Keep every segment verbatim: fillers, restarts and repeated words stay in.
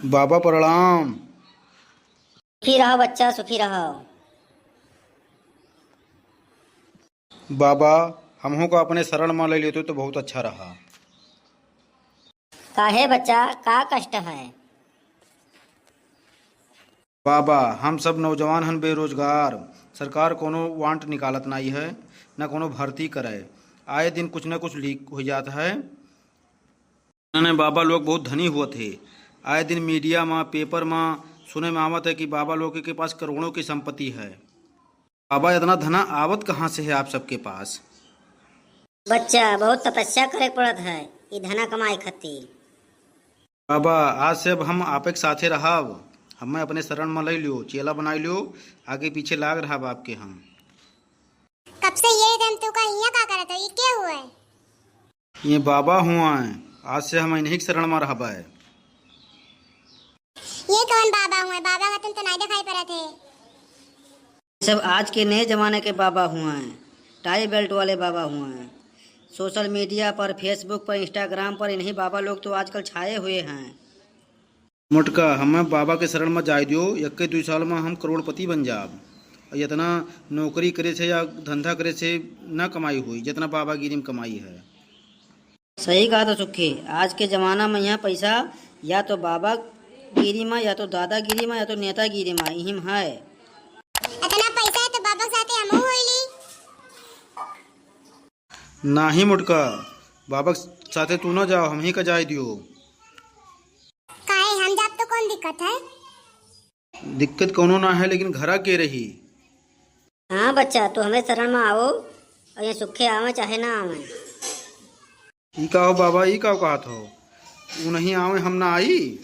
बाबा प्रणाम। सुखी रहो बच्चा, सुखी रहो। बाबा, हमहू का अपने शरण मा ले लेतो तो बहुत अच्छा रहा। काहे बच्चा, का कष्ट है? बाबा, हम सब नौजवान हन बेरोजगार, सरकार कोनो वांट निकालत नाई है, न कोनो भर्ती करे। आए दिन कुछ न कुछ लीक हो जात है। ने बाबा लोग बहुत धनी हुवत हे। आए दिन मीडिया मा, पेपर मा सुने मा आवत है कि बाबा लोग के पास करोड़ों की संपत्ति है। बाबा, इतना धना आवत कहाँ से है आप सबके पास? बच्चा, बहुत तपस्या करे पड़त है ई धना कमाए खातिर। बाबा, आज से अब हम आपे के साथे रहब। हमें अपने शरण मा लई लियो, चेला बनाई लियो, आगे पीछे लाग रहब आपके हम। कब से ये दम तू का हियाँ का करत हो? ये के हुआ है? ये बाबा हुआ है, आज से हम इन्हीं के शरण मा रहबे। ये कौन बाबा हुआ है? बाबा का तुम तो नहीं दिखाई पड़त है। सब आज के नए जमाने के बाबा हुआ हैं, टाई बेल्ट वाले बाबा हुआ हैं। सोशल मीडिया पर, Facebook पर, Instagram पर इन्हीं बाबा लोग तो आजकल छाए हुए हैं। मोटका, हमें बाबा के शरण मा जाए दियो, इक्के दुई साल मा हम करोड़पति बन जाब। इतना नौकरी करे से या धंधा करे से ना कमाई हुई, जितना बाबागिरी मा कमाई है। सही कहा तो सुखी, आज के जमाना मा यहाँ पैसा या तो बाबागिरी मा, या तो दादागिरी मा, या तो नेतागिरी मा, इही मा है। इतना पैसा है तो बाबा के साथे हमहू होई ली। नाही मोटका, बाबा के साथे तू ना जाओ, हमही का जाए दियो। काहे, हम जाब तो कौन दिक्कत है? दिक्कत कौनो ना है, लेकिन घरा के रही? हाँ बच्चा, तू हमें शरण मा आओ, और ये सुखे आवे चाहे ना आवे। ई का हो बाबा, ई का कहत हो? ऊ नहीं आवे, हम ना आई?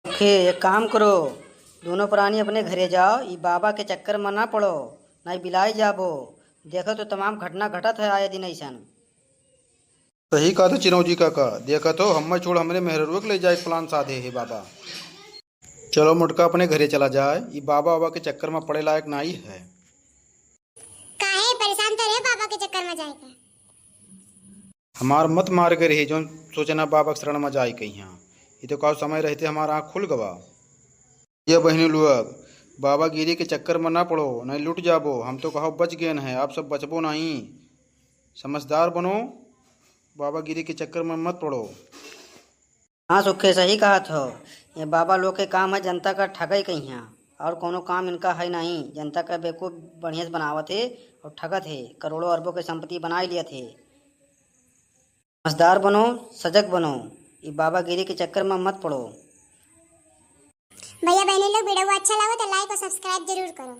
ओके, एक काम करो, दोनों प्राणी अपने घरे जाओ, ई बाबा के चक्कर मा ना पड़ो, नहीं बिलाई जाबो। देखो तो तमाम घटना घटत है आए दिन ऐसन। सही कहत हो चिरौंजी काका, देखत हो हम्मे छोड़ हमरे मेहररुआ के ले जाए के plan साधे है बाबा। चलो मोटका अपने घरे चला जाए, ई बाबा बाबा के चक्कर मा पड़े लायक नाई है। काहे परेशान तो रहे बाबा के चक्कर मा जाए के? हमार मत मार के रही, जौन सोचना बाबा के शरण मा जाए के यहाँ। ये तो कहो समय रहते हमार आँख खुल गवा। ये बहिनी लोग, बाबागिरी के चक्कर मा ना पड़ो, नहीं लुट जाबो। हम तो कहो बच गए हैं, आप सब बचबो नहीं। समझदार बनो, बाबागिरी के चक्कर मा मत पड़ो। हाँ सुखे, सही कहत हो। ये बाबा लोग के काम है जनता का ठगई कहिया, और कोनो काम इनका है नहीं। जनता का बेवकूफ बढ़िया से बनावत है और ठगत है, करोड़ों अरबों के संपत्ति बनाई लियत है। समझदार बनो, सजग बनो, ई बाबागिरी के चक्कर मा मत पड़ो। भैया बहनी लोग, video अच्छा लागो तो like और subscribe जरूर करो।